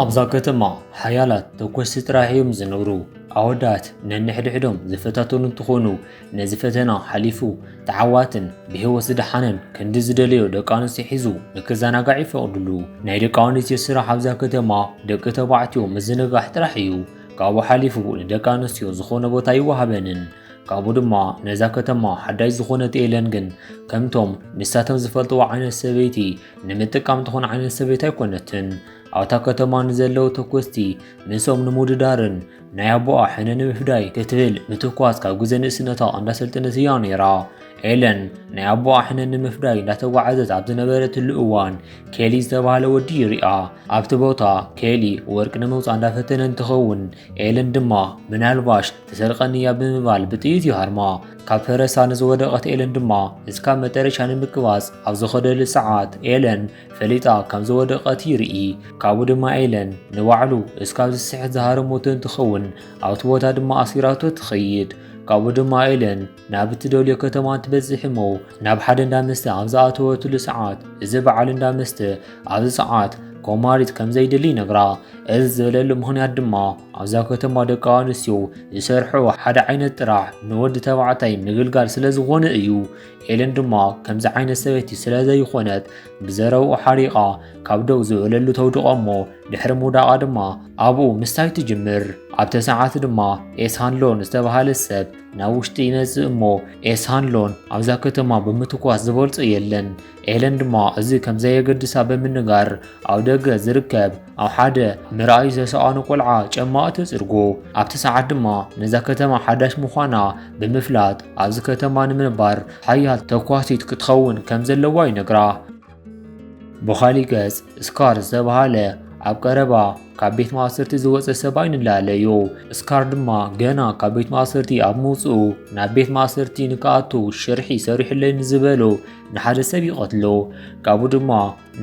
ኣብዛ ከተማ ሓያላት ተኮስቲ ጥራሕ እዮም ዝነብሩ። ኣወዳት ነንሕድሕዶም ዝፈታተኑ እንትኾኑ፣ ነዚ ፈተና ሓሊፉ ተዓዋትን ብህይወት ዝደሓነን ክንዲ ዝደለዮ ደቂ ኣንስትዮ ሒዙ ንክዘናጋዕ ይፈቕድሉ። ናይ ደቂ ኣንስትዮ ስራሕ ኣብዛ ከተማ ደቂ ተባዕትዮ ምዝንጋሕ ጥራሕ እዩ። ካብኡ ሓሊፉ ንደቂ ኣንስትዮ ዝኾነ ቦታ ይወሃበንን። ካብኡ ድማ ነዛ ከተማ ሓዳሽ ዝኾነት ኤለን ግን ከምቶም ንሳቶም ዝፈልጥዋ ዓይነት ሰበይቲ ንምጥቃም ትኾን ዓይነት ሰበይቲ ኣይኮነትን። ኣብታ ከተማ ንዘለዉ ተኮስቲ ምስኦም ንምውድዳርን ናይ ኣቦኣ ሕነ ንምፍዳይ ክትብል ምትኳስ ካብ ግዜ ንእስነታ እንዳሰልጠነት እያ ነይራ። ኤለን ናይ ኣቦኣ ሕነ ንምፍዳይ እንዳተጓዓዘት ኣብ ዝነበረትሉ እዋን ኬሊ ዝተባህለ ወዲ ይሪኣ። ኣብቲ ቦታ ኬሊ ወርቂ ንምውፃእ እንዳፈተነ እንትኸውን ኤለን ድማ ምናልባሽ ትሰርቀኒ እያ ብምባል ብጥይት ይሃርማ። ካብ ፈረሳ ንዝወደቐት ኤለን ድማ እስካብ መጠረሻ ንምቅባጽ ኣብ ዝኸደሉ ሰዓት ኤለን ፈሊጣ ከም ዝወደቐት ይርኢ። ካብኡ ድማ ኤለን ንባዕሉ እስካብ ዝስሕት ዝሃረመቶ እንትኸውን ኣብቲ ቦታ ድማ ኣሲራቶ ትኸይድ። ካብኡ ድማ ኤለን ናብ እትደልዮ ከተማ እንትበጽሕ እሞ ናብ ሓደ እንዳ መስተ ኣብ ዝኣተወትሉ ሰዓት እዚ በዓል እንዳ መስተ ኣብዚ ሰዓት ኮማሪት ከም ዘይደሊ ይነግራ። እዚ ዝበለሉ ምኽንያት ድማ ኣብዛ ከተማ ደቂ ኣንስትዮ ዝሰርሕኦ ሓደ ዓይነት ጥራሕ ንወዲ ተባዕታይ ምግልጋል ስለ ዝኾነ እዩ። ኤለን ድማ ከምዚ ዓይነት ሰበይቲ ስለ ዘይኾነት ብዘረብኡ ሓሪቓ ካብ ደው ዝበለሉ ተውድቖ እሞ ድሕሪ ምውዳቓ ድማ ኣብኡ ምስታይ ትጅምር። ኣብቲ ሰዓት ድማ ኤስ ሃንሎን ዝተባህለ ሰብ ናብ ውሽጢ ይመጽእ እሞ ኤስ ሃንሎን ኣብዛ ከተማ ብምትኳስ ዝበልጾ የለን። ኤለን ድማ እዚ ከም ዘየገድሳ ብምንጋር ኣብ ደገ ዝርከብ ኣብ ሓደ ምርኣዩ ዝተሰኣኑ ቆልዓ ጫማኣ ተጽርጎ። ኣብቲ ሰዓት ድማ ነዛ ከተማ ሓዳሽ ምዃና ብምፍላጥ ኣብዚ ከተማ ንምንባር ሓያል ተኳሲት ክትኸውን ከም ዘለዋ ይነግራ። ብኻሊእ ገጽ ስካር ዝተባህለ ኣብ ቀረባ ካብ ቤት ማእሰርቲ ዝወጸ ሰብኣይ ንላለዮ። ስካር ድማ ገና ካብ ቤት ማእሰርቲ ኣብ ምውጽኡ ናብ ቤት ማእሰርቲ ንክኣቱ ሽርሒ ሰሪሑለይ ንዝበሎ ንሓደ ሰብ ይቐትሎ። ካብኡ ድማ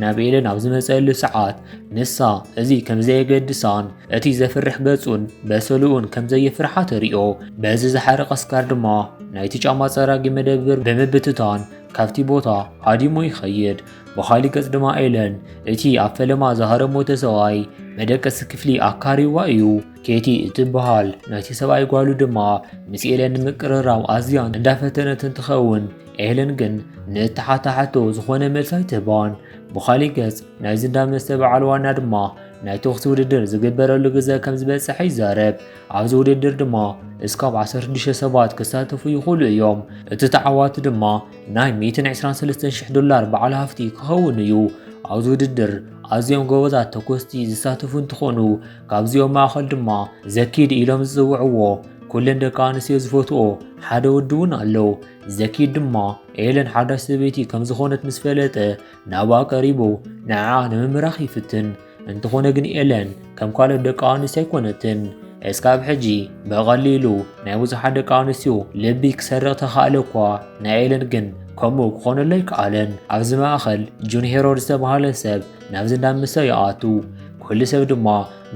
ናብ ኤለን ኣብ ዝመጸሉ ሰዓት ንሳ እዚ ከም ዘየገድሳን እቲ ዘፍርሕ ገጹን በሰልኡን ከም ዘየፍርሓ ተሪኦ። በዚ ዝሓረቐ ስካር ድማ ናይቲ ጫማ ጸራጊ መደብር ብምብትታን ካብቲ ቦታ ሃዲሙ ይኸይድ። ብኻሊእ ገጽ ድማ ኤለን እቲ ኣብ ፈለማ ዝሃረመቶ ሰብኣይ መደቀሲ ክፍሊ ኣካሪዋ እዩ። ኬቲ እትበሃል ናይቲ ሰብኣይ ጓሉ ድማ ምስ ኤለን ንምቅርራብ ኣዝያ እንዳፈተነት እንትኸውን ኤለን ግን ንእተሓታሓቶ ዝኾነ መልሲ ኣይትህባን። ብኻሊእ ገጽ ናይዚ እንዳ መስተ በዓል ዋና ድማ ናይ ተኹሲ ውድድር ዝግበረሉ ግዘ ከም ዝበጽሐ ይዛረብ። ኣብዚ ውድድር ድማ እስካብ ዓሰርተ ሽዱሽተ ሰባት ክሳተፉ ይኽእሉ እዮም። እቲ ተዓዋቲ ድማ ናይ ሚእትን ዕስራን ሰለስተን ሽሕ ዶላር በዓል ሃፍቲ ክኸውን እዩ። ኣብዚ ውድድር ኣዝዮም ጎበዛት ተኮስቲ ዝሳተፉ እንትኾኑ ካብዚኦም ማእኸል ድማ ዘኪድ ኢሎም ዝፅውዕዎ ኩለን ደቂ ኣንስትዮ ዝፈትዎ ሓደ ወዲ እውን ኣሎ። ዘኪድ ድማ ኤለን ሓዳሽ ሰበይቲ ከም ዝኾነት ምስ ፈለጠ ናብኣ ቀሪቡ ንዓኣ ንምምራኽ ይፍትን። እንተኾነ ግን ኤለን ከም ካልኦት ደቂ ኣንስትዮ ኣይኮነትን። እስካብ ሕጂ ብቐሊሉ ናይ ብዙሓት ደቂ ኣንስትዮ ልቢ ክሰርቕ ተኻእለ እኳ ናይ ኤለን ግን ከምኡ ክኾነሉ ኣይከኣለን። ኣብዚ ማእኸል ጁን ሄሮድ ዝተባህለ ሰብ ናብዚ እንዳ መስተ ይኣቱ። ኩሉ ሰብ ድማ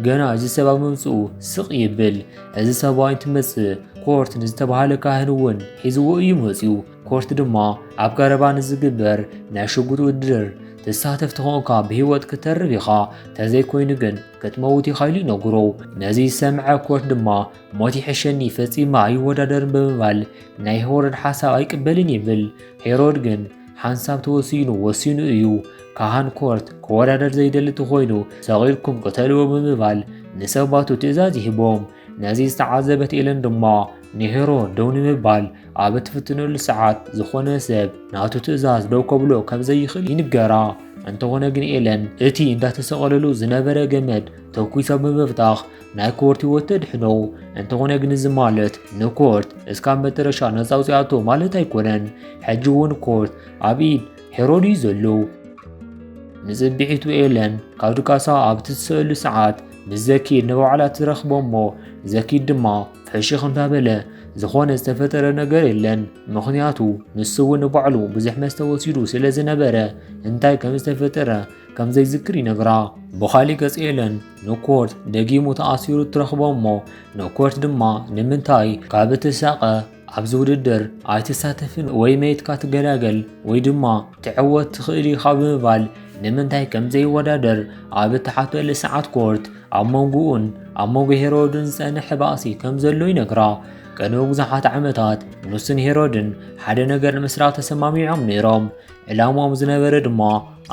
ገና እዚ ሰብ ኣብ ምምፅኡ ስቕ ይብል። እዚ ሰብኣይ እንትመፅእ ኮርት ንዝተባህለ ካህን እውን ሒዝዎ እዩ መፅዩ። ኮርት ድማ ኣብ ቀረባ ንዝግበር ናይ ሽጉጥ ውድድር ትሳተፍ ተኾንካ ብህይወት ክትተርፍ ኢኻ፣ ተዘይኮይኑ ግን ክትመውት ኢኻ ኢሉ ይነግሮ። ነዚ ዝሰምዐ ኮርት ድማ ሞት ይሕሸኒ፣ ፈጺመ ኣይወዳደርን ብምባል ናይ ሄሮድ ሓሳብ ኣይቅበልን ይብል። ሄሮድ ግን ሓንሳብ ተወሲኑ ወሲኑ እዩ። ካህን ኮርት ክወዳደር ዘይደሊ ተኾይኑ ሰቒልኩም ቅተልዎ ብምባል ንሰባቱ ትእዛዝ ይህቦም። ነዚ ዝተዓዘበት ኤለን ድማ ንሄሮድ ደው ንምባል ኣብ እትፍትነሉ ሰዓት ዝኾነ ሰብ ናቱ ትእዛዝ ደው ከብሎ ከም ዘይኽእል ይንገራ። እንተኾነ ግን ኤለን እቲ እንዳተሰቐለሉ ዝነበረ ገመድ ተኩሳ ብምብታኽ ናይ ኮርት ህይወት ተድሕኖ። እንተኾነ ግን እዚ ማለት ንኮርት እስካብ መጨረሻ ነፃ ኣውፂኣቶ ማለት ኣይኮነን። ሕጂ እውን ኮርት ኣብ ኢድ ሄሮድ እዩ ዘሎ። ንጽብሒቱ ኤለን ካብ ድቃሳ ኣብ ትስእሉ ሰዓት ምስ ዘኪድ ንባዕላ ትረኽቦ እሞ ዘኪድ ድማ ፍሽኽ እንዳበለ ዝኾነ ዝተፈጠረ ነገር የለን፣ ምኽንያቱ ንሱ እውን ንባዕሉ ብዙሕ መስተ ወሲዱ ስለ ዝነበረ እንታይ ከም ዝተፈጠረ ከም ዘይዝክር ይነግራ። ብኻሊእ ገጽ ኤለን ንኮርት ደጊሙ ተኣሲሩ ትረኽቦ እሞ ንኮርት ድማ ንምንታይ ካብ እቲ ሳቐ ኣብዚ ውድድር ኣይትሳተፍን ወይ መይትካ ትገላገል ወይ ድማ ትዕወት ትኽእል ኢኻ ብምባል ንምንታይ ከም ዘይወዳደር ኣብ እትሓተሉ ሰዓት፣ ኮርት ኣብ መንጎኡን ኣብ መንጎ ሄሮድን ዝጸንሐ ባእሲ ከም ዘሎ ይነግራ። ቅድሚ ብዙሓት ዓመታት ንሱን ሄሮድን ሓደ ነገር ንምስራሕ ተሰማሚዖም ነይሮም። ዕላማኦም ዝነበረ ድማ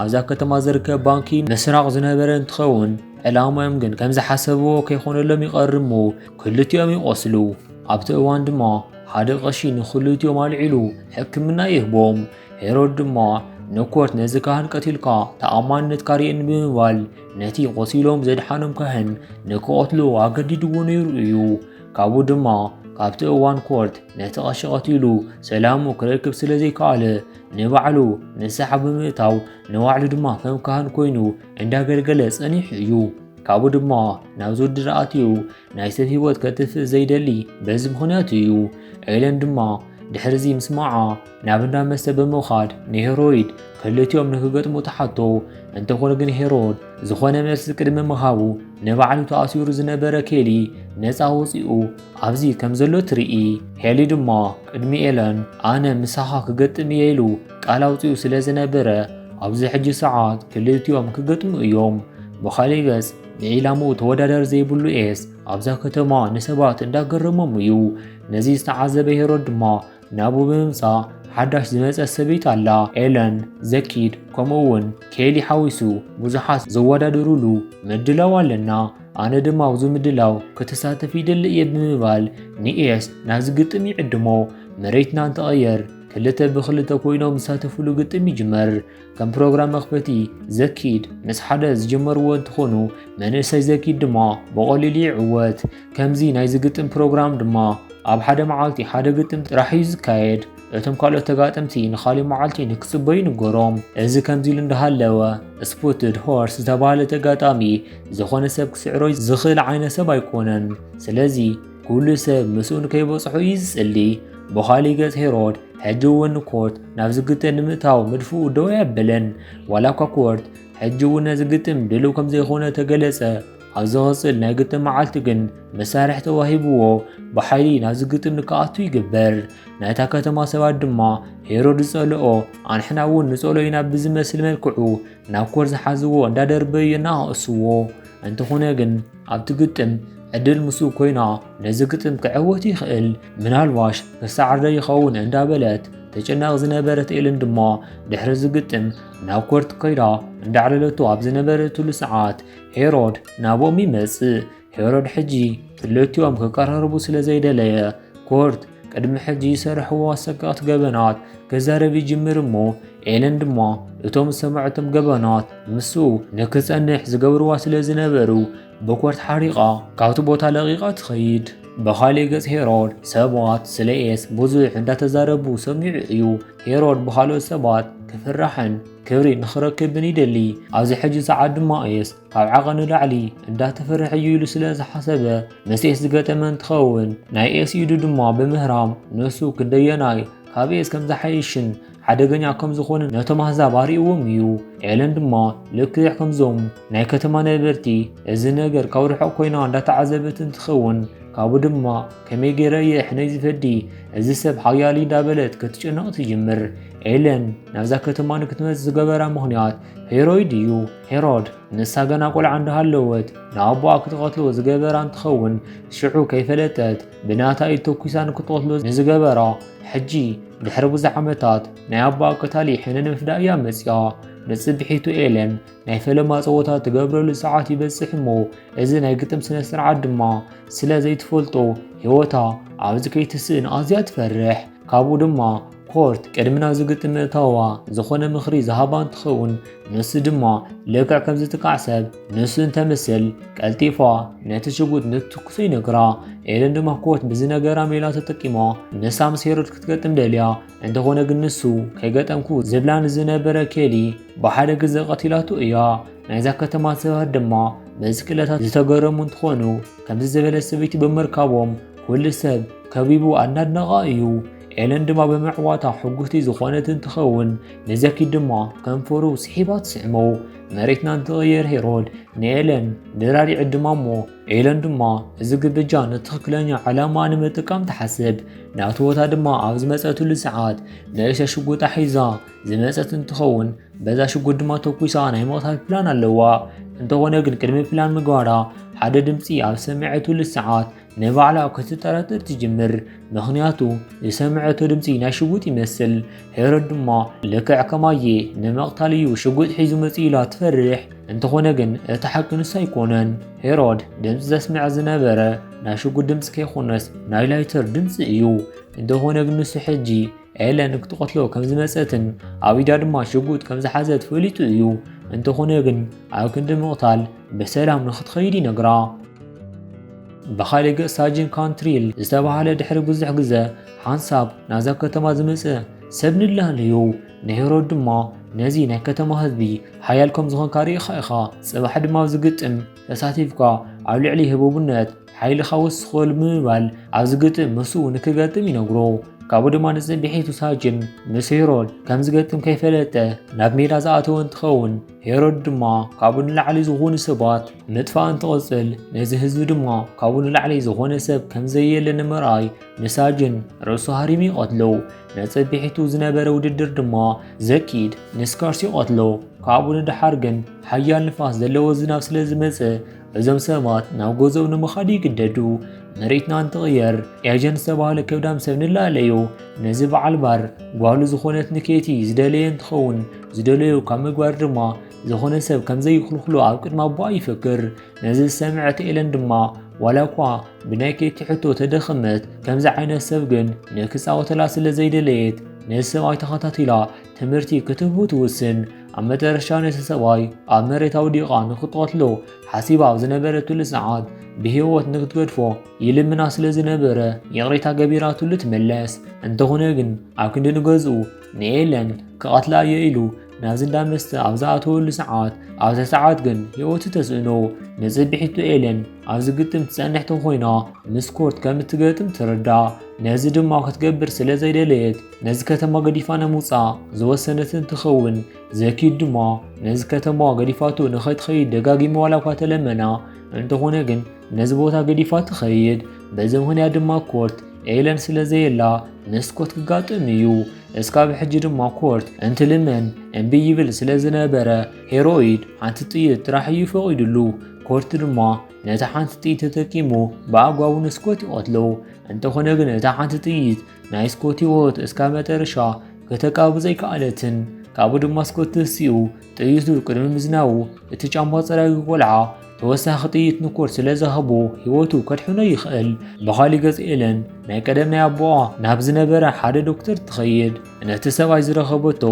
ኣብዛ ከተማ ዝርከብ ባንኪ ምስራቕ ዝነበረ እንትኸውን፣ ዕላማኦም ግን ከም ዝሓሰብዎ ከይኾነሎም ይቐርብ እሞ ክልቲኦም ይቖስሉ። ኣብቲ እዋን ድማ ሓደ ቀሺ ንኽልቲኦም ኣልዒሉ ሕክምና ይህቦም። ሄሮድ ድማ ንኮርት ነዚ ካህን ቀቲልካ ተኣማንነትካ ርእየኒ ብምባል ነቲ ቆሲሎም ዘድሓኖም ካህን ንክቐትልዎ ኣገዲድዎ ነይሩ እዩ። ካብኡ ድማ ካብቲ እዋን ኮርት ነቲ ቀሺ ቀቲሉ ሰላሙ ክረክብ ስለ ዘይከኣለ ንባዕሉ ንስሓ ብምእታው ንባዕሉ ድማ ከም ካህን ኮይኑ እንዳገልገለ ጸኒሑ እዩ። ካብኡ ድማ ናብ ዝውድር ኣትዩ ናይ ሰብ ህይወት ከጥፍእ ዘይደሊ በዚ ምኽንያት እዩ። ኤለን ድማ ድሕርዚ ምስማዓ ናብ እንዳ መስተ ብምኻድ ንሄሮይድ ክልቲኦም ንክገጥሙ ተሓቶ። እንተኾነ ግን ሄሮድ ዝኾነ መልሲ ቅድሚ ምሃቡ ንባዕሉ ተኣሲሩ ዝነበረ ኬሊ ነፃ ወፂኡ ኣብዚ ከም ዘሎ ትርኢ። ሄሊ ድማ ቅድሚ ኤለን ኣነ ምሳኻ ክገጥም እየ ኢሉ ቃል ኣውፂኡ ስለ ዝነበረ ኣብዚ ሕጂ ሰዓት ክልቲኦም ክገጥሙ እዮም። ብኻሊእ ገፅ ንዒላምኡ ተወዳዳሪ ዘይብሉ ኤስ ኣብዛ ከተማ ንሰባት እንዳገረሞም እዩ። ነዚ ዝተዓዘበ ሄሮድ ድማ ናብኡ ብምምፃእ ሓዳሽ ዝመፀት ሰበይቲ ኣላ። ኤለን፣ ዘኪድ ከምኡ እውን ኬሊ ሓዊሱ ብዙሓት ዘወዳድሩሉ ምድላው ኣለና። ኣነ ድማ ኣብዚ ምድላው ክተሳተፍ ይደሊ እየ ብምባል ንኤስ ናብዚ ግጥም ይዕድሞ። መሬትና እንትቐየር ክልተ ብክልተ ኮይኖም ዝሳተፉሉ ግጥም ይጅመር። ከም ፕሮግራም መኽፈቲ ዘኪድ ምስ ሓደ ዝጀመርዎ እንትኾኑ መንእሰይ ዘኪድ ድማ ብቐሊሉ ይዕወት። ከምዚ ናይ ዝግጥም ፕሮግራም ድማ ኣብ ሓደ መዓልቲ ሓደ ግጥም ጥራሕ እዩ ዝካየድ። እቶም ካልኦት ተጋጠምቲ ንኻልእ መዓልቲ ንክጽበዩ ይንገሮም። እዚ ከምዚ ኢሉ እንዳሃለወ ስፖትድ ሆርስ ዝተባህለ ተጋጣሚ ዝኾነ ሰብ ክስዕሮ ዝኽእል ዓይነት ሰብ ኣይኮነን። ስለዚ ኩሉ ሰብ ምስኡ ንከይበጽሖ እዩ ዝጽሊ። ብኻልእ ገጽ ሄሮድ ሕጂ እውን ንኮርት ናብ ዝግጥም ንምእታው ምድፍኡ ደው ኣየብልን። ዋላ እኳ ኮርት ሕጂ እውን ነዚ ግጥም ድሉው ከም ዘይኮነ ተገለጸ፣ ኣብ ዝቕጽል ናይ ግጥም መዓልቲ ግን መሳርሒ ተዋሂብዎ ብሓይሊ ናብዚ ግጥም ንክኣቱ ይግበር። ናይታ ከተማ ሰባት ድማ ሄሮድ ዝጸልኦ ኣንሕና እውን ንጸልኦ ኢና ብዝመስል መልክዑ ናብ ኮር ዝሓዝዎ እንዳደርበዩ የነኣእስዎ። እንተኾነ ግን ኣብቲ ግጥም ዕድል ምስኡ ኮይና ነዚ ግጥም ክዕወት ይኽእል። ምናልባሽ ክሰዓር ዶ ይኸውን እንዳበለት ትጭነቕ ዝነበረት ኤለን ድማ ድሕሪ እዚ ግጥም ናብ ኮርት ከይዳ እንዳዕለለቶ ኣብ ዝነበረትሉ ሰዓት ሄሮድ ናብኦም ይመጽእ። ሄሮድ ሕጂ ክልቲኦም ክቀራረቡ ስለ ዘይደለየ ኮርት ቅድሚ ሕጂ ዝሰርሕዎ ኣሰቀቕቲ ገበናት ክዛረብ ይጅምር እሞ ኤለን ድማ እቶም ዝሰምዐቶም ገበናት ምስኡ ንክጸንሕ ዝገብርዋ ስለ ዝነበሩ ብኮርት ሓሪቓ ካብቲ ቦታ ለቒቓ ትኸይድ። ብኻልእ ገጽ ሄሮድ ሰባት ስለ ኤስ ብዙሕ እንዳተዛረቡ ሰሚዑ እዩ። ሄሮድ ብኻልኦት ሰባት ክፍራሕን ክብሪ ንኽረክብን ይደሊ። ኣብዚ ሕጂ ሰዓት ድማ ኤስ ካብ ዓቐን ንላዕሊ እንዳተፈርሐ እዩ ኢሉ ስለ ዝሓሰበ ምስ ኤስ ዝገጠመ እንትኸውን ናይ ኤስ ኢዱ ድማ ብምህራም ንሱ ክንደየናይ ካብ ኤስ ከም ዝሓይሽን ሓደገኛ ከም ዝኾነ ነቶም ኣህዛብ ኣርእይዎም እዩ። ኤለን ድማ ልክዕ ከምዞም ናይ ከተማ ነበርቲ እዚ ነገር ካብ ርሑቕ ኮይና እንዳተዓዘበት እንትኸውን ካብኡ ድማ ከመይ ገይረ እየ ሕነይ ዝፈዲ እዚ ሰብ ሓያል እዩ እንዳበለት ክትጭነቕ ትጅምር። ኤለን ናብዛ ከተማ ንክትመጽእ ዝገበራ ምኽንያት ሄሮይድ እዩ። ሄሮድ ንሳ ገና ቆልዓ እንዳሃለወት ንኣቦኣ ክትቐትሎ ዝገበራ እንትኸውን ሽዑ ከይፈለጠት ብናታ ኢድ ተኩሳ ንክትቐትሎ ንዝገበራ ሕጂ ድሕሪ ብዙሕ ዓመታት ናይ ኣቦኣ ቀታሊ ሕነ ንምፍዳእ እያ መጽያ። ንጽብሒቱ ኤለን ናይ ፈለማ ጸወታ ትገብረሉ ሰዓት ይበጽሕ እሞ እዚ ናይ ግጥም ስነ ስርዓት ድማ ስለ ዘይትፈልጦ ህይወታ ኣብዚ ከይትስእን ኣዝያ ትፈርሕ። ካብኡ ድማ ኮርት ቅድሚ ናብዚ ግጥም ምእታዋ ዝኾነ ምኽሪ ዝሃባ እንትኸውን ንሱ ድማ ልክዕ ከምዚ ጥቃዕ ሰብ ንሱ እንተምስል ቀልጢፋ ነቲ ሽጉጥ ንክትኩሶ ይነግራ። ኤለን ድማ ኮርት ብዝነገራ ሜላ ተጠቂማ ንሳ ምስ ሄሮድ ክትገጥም ደልያ እንተኾነ ግን ንሱ ከይገጠምኩ ዝብላ ንዝነበረ ኬሊ ብሓደ ግዘ ቀቲላቶ እያ። ናይዛ ከተማ ሰባት ድማ በዚ ክእለታ ዝተገረሙ እንትኾኑ ከምዚ ዝበለት ሰበይቲ ብምርካቦም ኩሉ ሰብ ከቢቡ ኣናድነቓ እዩ። ኤለን ድማ ብምዕዋታ ሕጉስቲ ዝኾነት እንትኸውን፣ ንዘኪድ ድማ ከንፈሩ ስሒባ ትስዕሞ። መሬትና እንትቕየር ሄሮድ ንኤለን ድራር ይዕድማ እሞ፣ ኤለን ድማ እዚ ግብጃ ንትኽክለኛ ዕላማ ንምጥቃም ትሓስብ። ናብቲ ቦታ ድማ ኣብ ዝመጸትሉ ሰዓት ንእሽቶ ሽጉጣ ሒዛ ዝመጸት እንትኸውን፣ በዛ ሽጉጥ ድማ ተኩሳ ናይ ምቕታል ፕላን ኣለዋ። እንተኾነ ግን ቅድሚ ፕላን ምግባራ ሓደ ድምፂ ኣብ ዝሰምዐትሉ ሰዓት ንባዕላ ክትጠራጠር ትጅምር። ምኽንያቱ ዝሰምዐቶ ድምፂ ናይ ሽጉጥ ይመስል። ሄሮድ ድማ ልክዕ ከማየ ንምቕታል እዩ ሽጉጥ ሒዙ መፂኡ ኢላ ትፈርሕ። እንተኾነ ግን እቲ ሓቂ ንሱ ኣይኮነን። ሄሮድ ድምፂ ዘስምዐ ዝነበረ ናይ ሽጉጥ ድምፂ ከይኮነስ ናይ ላይተር ድምፂ እዩ። እንተኾነ ግን ንሱ ሕጂ ኤለን ክትቐትሎ ከም ዝመጸትን ኣብ ኢዳ ድማ ሽጉጥ ከም ዝሓዘት ፈሊጡ እዩ። እንተኾነ ግን ኣብ ክንዲ ምቕታል ብሰላም ንኽትኸይድ ይነግራ። ብኻልእ ገጽ ሳጅን ካንትሪል ዝተባህለ ድሕሪ ብዙሕ ግዘ ሓንሳብ ናዛ ከተማ ዝመጸ ሰብ ንላለ እዩ። ንሄሮድ ድማ ነዚ ናይ ከተማ ህዝቢ ሓያል ከም ዝኾንካ ርኢኻ ኢኻ፣ ጽባሕ ድማ ኣብዚ ግጥም ተሳቲፍካ ኣብ ልዕሊ ህቡብነት ሓይልኻ ወስኸሉ ብምባል ኣብዚ ግጥም ምስኡ ንክገጥም ይነግሮ። ካብኡ ድማ ንጽብሒቱ ሳጅን ምስ ሄሮድ ከም ዝገጥም ከይፈለጠ ናብ ሜዳ ዝኣተወ እንትኸውን፣ ሄሮድ ድማ ካብኡ ንላዕሊ ዝኾኑ ሰባት ምጥፋእ እንትቕጽል፣ ነዚ ህዝቢ ድማ ካብኡ ንላዕሊ ዝኾነ ሰብ ከም ዘየለ ንምርኣይ ንሳጅን ርእሱ ሃሪሙ ይቐትሎ። ንጽብሒቱ ዝነበረ ውድድር ድማ ዘኪድ ንስካርስ ይቐትሎ። ካብኡ ንደሓር ግን ሓያል ንፋስ ዘለዎ ዝናብ ስለ ዝመጸ፣ እዞም ሰባት ናብ ገዝኦም ንምኻድ ይግደዱ። መሬትና እንትቕየር፣ ኤጀን ዝተባህለ ከብዳም ሰብ ንላለዮ። ነዚ በዓል ባር ጓሉ ዝኾነት ንኬቲ ዝደለየ እንትኸውን፣ ዝደለዮ ካብ ምግባር ድማ ዝኾነ ሰብ ከም ዘይኽልኽሎ ኣብ ቅድሚ ኣቦኣ ይፍክር። ነዚ ዝሰምዐት ኤለን ድማ፣ ዋላ እኳ ብናይ ኬቲ ሕቶ ተደኸመት፣ ከምዚ ዓይነት ሰብ ግን ንክጻወተላ ስለ ዘይደለየት፣ ነዚ ሰብኣይ ተኸታቲላ ትምህርቲ ክትህቡ ትውስን። ኣብ መጨረሻ ነቲ ሰብኣይ ኣብ መሬት ኣውዲቓ ንክትቐትሎ ሓሲባ ኣብ ዝነበረትሉ ሰዓት፣ ብህይወት ንክትገድፎ ይልምና ስለ ዝነበረ፣ ይቕሬታ ገቢራትሉ ትመለስ። እንተኾነ ግን፣ ኣብ ክንዲ ንገዝኡ ንኤለን ክቐትላ እየ ኢሉ ናብዚ እንዳ መስተ ኣብ ዝኣተወሉ ሰዓት፣ ኣብዛ ሰዓት ግን ህይወቱ ተስእኖ። ንጽብሒቱ ኤለን ኣብዚ ግጥም ትጸንሕ ተኾይና፣ ምስ ኮርት ከም እትገጥም ትርዳእ። ነዚ ድማ ክትገብር ስለ ዘይደለየት፣ ነዚ ከተማ ገዲፋ ንምውጻእ ዝወሰነት እንትኸውን፣ ዘኪድ ድማ ነዚ ከተማ ገዲፋቶ ንኸይትኸይድ ደጋጊሙ ዋላ እኳ ተለመና፣ እንተኾነ ግን ነዚ ቦታ ገዲፋ ትኸይድ። በዚ ምኽንያት ድማ ኮርት ኤለን ስለ ዘየላ ምስ ኮርት ክጋጥም እዩ። እስካብ ሕጂ ድማ ኮርት እንትልመን እምቢ ይብል ስለ ዝነበረ፣ ሄሮይድ ሓንቲ ጥይት ጥራሕ እዩ ፈቒዱሉ። ኮርት ድማ ነታ ሓንቲ ጥይት ተጠቂሙ ብኣግባቡ ንስኮት ይቐትሎ። እንተኾነ ግን እታ ሓንቲ ጥይት ናይ ስኮት ህይወት እስካብ መጨረሻ ከተቃብዞ ኣይከኣለትን። ካብኡ ድማ ስኮት ተሲኡ ጥይቱ ቅድሚ ምዝናቡ፣ እቲ ጫማ ጸራጊ ቆልዓ ተወሳኺ ጥይት ንኮርት ስለ ዝሃቦ ህይወቱ ከድሕኖ ይኽእል። ብኻልእ ገጽ ኤለን ናይ ቀደም ናይ ኣቦኣ ናብ ዝነበረ ሓደ ዶክተር ትኸይድ። ነቲ ሰብኣይ ዝረኸበቶ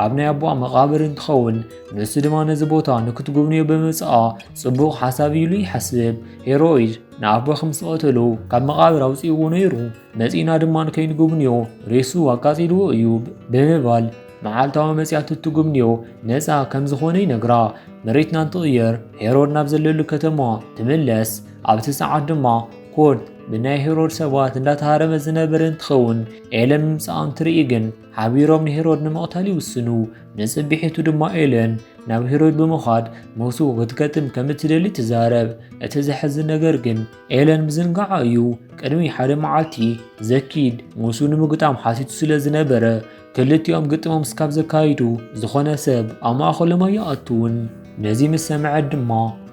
ኣብ ናይ ኣቦኣ መቓብር እንትኸውን፣ ንሱ ድማ ነዚ ቦታ ንክትጉብንዮ ብምምጽኣ ጽቡቕ ሓሳብ ኢሉ ይሓስብ። ሄሮይድ ንኣቦኺ ምስ ዝቐተሉ ካብ መቓብር ኣውጺእዎ ነይሩ። መጺእና ድማ ንከይንጉብንዮ ሬሱ ኣቃጺልዎ እዩ ብምባል መዓልታዊ መጺኣቱ እትጉብንዮ ነጻ ከም ዝኾነ ይነግራ። መሬትና እንትቕየር ሄሮድ ናብ ዘለሉ ከተማ ትምለስ። ኣብቲ ሰዓት ድማ ኮርት ብናይ ሄሮድ ሰባት እንዳተሃረመ ዝነበረ እንትኸውን፣ ኤለን ምምጻኣ እንትርኢ ግን ሓቢሮም ንሄሮድ ንምቕታል ይውስኑ። ንጽብሒቱ ድማ ኤለን ናብ ሄሮድ ብምኻድ ምስኡ ክትገጥም ከም እትደሊ ትዛረብ። እቲ ዘሕዝን ነገር ግን ኤለን ምዝንጋዓ እዩ። ቅድሚ ሓደ መዓልቲ ዘኪድ ምስኡ ንምግጣም ሓቲቱ ስለ ዝነበረ፣ ክልቲኦም ግጥሞም እስካብ ዘካይዱ ዝኾነ ሰብ ኣብ ማእኸሎም ኣይኣትውን። ነዚ ምስ ሰምዐት ድማ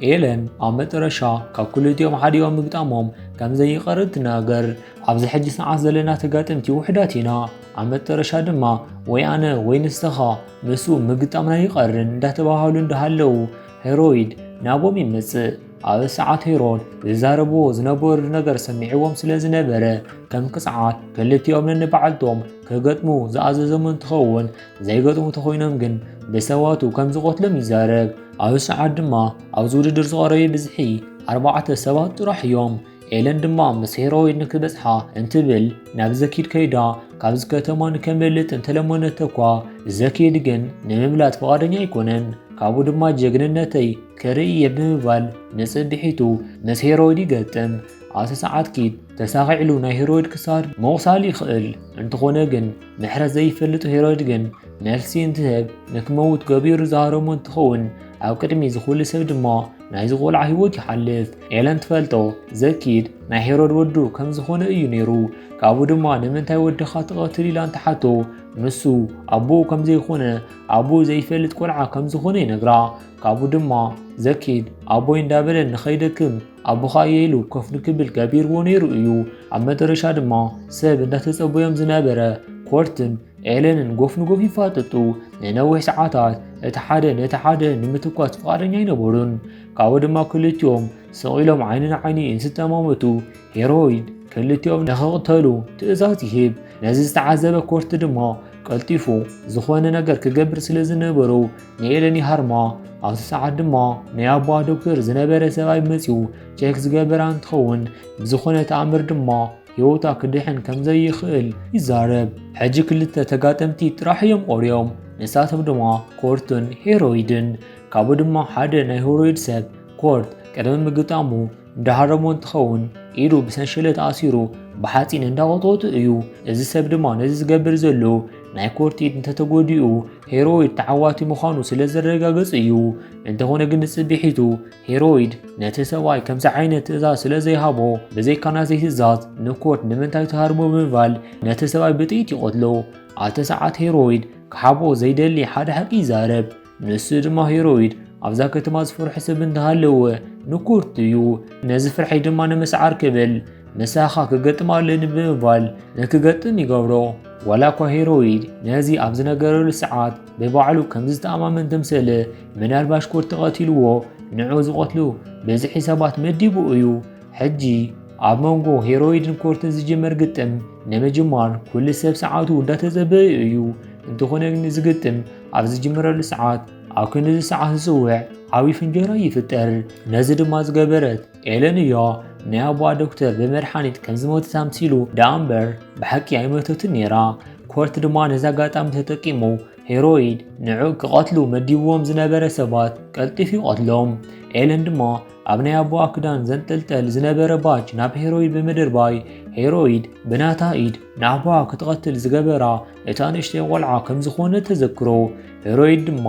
ኤለን ኣብ መጠረሻ ካብ ክልቲኦም ሓዲኦም ምግጣሞም ከም ዘይቐርብ ትናገር። ኣብዚ ሕጂ ሰዓት ዘለና ተጋጠምቲ ውሑዳት ኢና። ኣብ መጠረሻ ድማ ወይ ኣነ ወይ ንስኻ ምስኡ ምግጣምና ይቐርን እንዳተባሃሉ እንዳሃለዉ ሄሮይድ ናቦም ይመጽእ። ኣብ ሰዓት ሄሮድ ዝዛረብዎ ዝነበሩ ነገር ሰሚዕዎም ስለ ዝነበረ፣ ከም ቅጽዓት ክልቲኦም ነንባዕልቶም ክገጥሙ ዝኣዘዞም እንትኸውን፣ ዘይገጥሙ ተኾይኖም ግን ብሰባቱ ከም ዝቐትሎም ይዛረብ። ኣብ ሰዓት ድማ ኣብዚ ውድድር ዝቐረበ ብዝሒ ኣርባዕተ ሰባት ጥራሕ እዮም። ኤለን ድማ ምስ ሄሮይድ ንክበጽሓ እንትብል ናብ ዘኪድ ከይዳ ካብዚ ከተማ ንከምልጥ እንተለመነቶ እኳ፣ ዘኪድ ግን ንምምላጥ ፍቓደኛ ኣይኮነን። ካብኡ ድማ ጀግንነተይ ክርኢ እየ ብምባል ንጽብሒቱ ምስ ሄሮይድ ይገጥም። ኣብቲ ሰዓት ኪድ ተሳኺዕሉ ናይ ሄሮይድ ክሳድ ምቑሳል ይኽእል። እንተኾነ ግን ምሕረት ዘይፈልጥ ሄሮይድ ግን መልሲ እንትህብ ንክመውት ገቢሩ ዝሃረሞ እንትኸውን ኣብ ቅድሚ ዝኹሉ ሰብ ድማ ናይዚ ቆልዓ ህይወት ይሓልፍ። ኤለን ትፈልጦ ዘኪድ ናይ ሄሮድ ወዱ ከም ዝኾነ እዩ ነይሩ። ካብኡ ድማ ንምንታይ ወድኻ ትቐትል ኢላ እንትሓቶ ንሱ ኣቦኡ ከም ዘይኮነ ኣቦኡ ዘይፈልጥ ቆልዓ ከም ዝኾነ ይነግራ። ካብኡ ድማ ዘኪድ ኣቦይ እንዳበለ ንኸይደክም ኣቦኻ እየ ኢሉ ኮፍ ንክብል ገቢርዎ ነይሩ እዩ። ኣብ መጨረሻ ድማ ሰብ እንዳተጸበዮም ዝነበረ ኮርትን ኤለንን ጎፍ ንጎፍ ይፋጠጡ። ንነዊሕ ሰዓታት እቲ ሓደ ነቲ ሓደ ንምትኳስ ፍቓደኛ ኣይነበሩን። ካብኡ ድማ ክልቲኦም ስቕ ኢሎም ዓይኒ ንዓይኒ እንትጠማመቱ ሄሮይድ ክልቲኦም ንኽቕተሉ ትእዛዝ ይህብ። ነዚ ዝተዓዘበ ኮርት ድማ ቀልጢፉ ዝኾነ ነገር ክገብር ስለ ዝነበሩ ንኤለን ይሃርማ። ኣብቲ ሰዓት ድማ ናይ ኣቦኣ ዶክተር ዝነበረ ሰብኣይ መፂኡ ቼክ ዝገበራ እንትኸውን ብዝኾነ ተኣምር ድማ ህይወታ ክድሕን ከም ዘይኽእል ይዛረብ። ሕጂ ክልተ ተጋጠምቲ ጥራሕ እዮም ቆርዮም፣ ንሳቶም ድማ ኮርትን ሄሮይድን። ካብኡ ድማ ሓደ ናይ ሄሮይድ ሰብ ኮርት ቅድሚ ምግጣሙ እንዳሃረሞ እንትኸውን ኢዱ ብሰንሸለት ኣሲሩ ብሓፂን እንዳቆጠወጡ እዩ። እዚ ሰብ ድማ ነዚ ዝገብር ዘሎ ናይ ኮርት ኢድ እንተተጎዲኡ ሄሮይድ ተዓዋቲ ምዃኑ ስለ ዘረጋገጽ እዩ። እንተኾነ ግን ንጽብሒቱ ሄሮይድ ነቲ ሰብኣይ ከምዚ ዓይነት ትእዛዝ ስለ ዘይሃቦ ብዘይካ ናዘይ ትእዛዝ ንኮርት ንምንታይ ትሃርሞ ብምባል ነቲ ሰብኣይ ብጥይት ይቐትሎ። ኣብቲ ሰዓት ሄሮይድ ክሓብኦ ዘይደሊ ሓደ ሓቂ ይዛረብ። ንሱ ድማ ሄሮይድ ኣብዛ ከተማ ዝፈርሖ ሰብ እንተሃለወ ንኮርት እዩ። ነዚ ፍርሐይ ድማ ንምስዓር ክብል ምሳኻ ክገጥም ኣለኒ ብምባል ንክገጥም ይገብሮ። ዋላ እኳ ሄሮይድ ነዚ ኣብ ዝነገረሉ ሰዓት ብባዕሉ ከም ዝተኣማመን ተምሰለ ምናልባሽ ኮርት ተቐቲልዎ ንዑ ዝቐትሉ ብዝሒ ሰባት መዲቡ እዩ። ሕጂ ኣብ መንጎ ሄሮይድን ኮርትን ዝጅመር ግጥም ንምጅማር ኩሉ ሰብ ሰዓቱ እንዳተጸበየ እዩ። እንተኾነ ግን እዚ ግጥም ኣብ ዝጅምረሉ ሰዓት ኣብ ክንዲ ሰዓት ዝጽውዕ ዓብዪ ፍንጀራ ይፍጠር። ነዚ ድማ ዝገበረት ኤለን እያ። ናይ ኣቦኣ ዶክተር ብመድሓኒት ከም ዝሞተት ኣምሲሉ ደኣ እምበር ብሓቂ ኣይሞተትን ነይራ። ኮርት ድማ ነዚ ኣጋጣሚ ተጠቂሙ ሄሮይድ ንዑ ክቐትሉ መዲብዎም ዝነበረ ሰባት ቀልጢፉ ይቐትሎም። ኤለን ድማ ኣብ ናይ ኣቦኣ ክዳን ዘንጠልጠል ዝነበረ ባጅ ናብ ሄሮይድ ብምድርባይ ሄሮይድ ብናታ ኢድ ንኣቦኣ ክትቐትል ዝገበራ እታ ንእሽተይ ቆልዓ ከም ዝኾነ ተዘክሮ። ሄሮይድ ድማ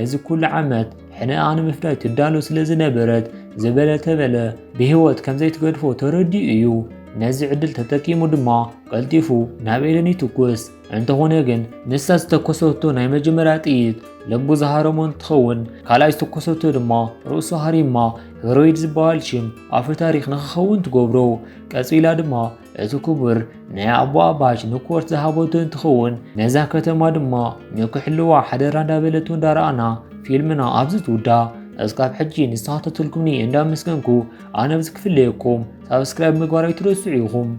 እዚ ኩሉ ዓመት ሕነኣ ንምፍዳይ ትዳሎ ስለ ዝነበረት ዝበለ ተበለ ብህይወት ከም ዘይትገድፎ ተረዲኡ እዩ። ነዚ ዕድል ተጠቂሙ ድማ ቀልጢፉ ናብ ኤለን ይትኩስ። እንተኾነ ግን ንሳ ዝተኮሰቶ ናይ መጀመርያ ጥይት ልቡ ዝሃረሞ እንትኸውን ካልኣይ ዝተኮሰቶ ድማ ርእሱ ሃሪማ ሄሮይድ ዝበሃል ሽም ኣፈ ታሪኽ ንክኸውን ትገብሮ። ቀጺላ ድማ እቲ ክቡር ናይ ኣቦኣ ባጅ ንኮርት ዝሃበቶ እንትኸውን ነዛ ከተማ ድማ ንክሕልዋ ሓደራ እንዳበለቶ እንዳረኣና ፊልምና ኣብዚ ትውዳ። እስካብ ሕጂ ንዝተኸታተልኩምኒ እንዳመስገንኩ ኣነ ኣብዚ ክፍለየኩም ሳብስክራይብ ምግባር ኣይትረስዑ ኢኹም።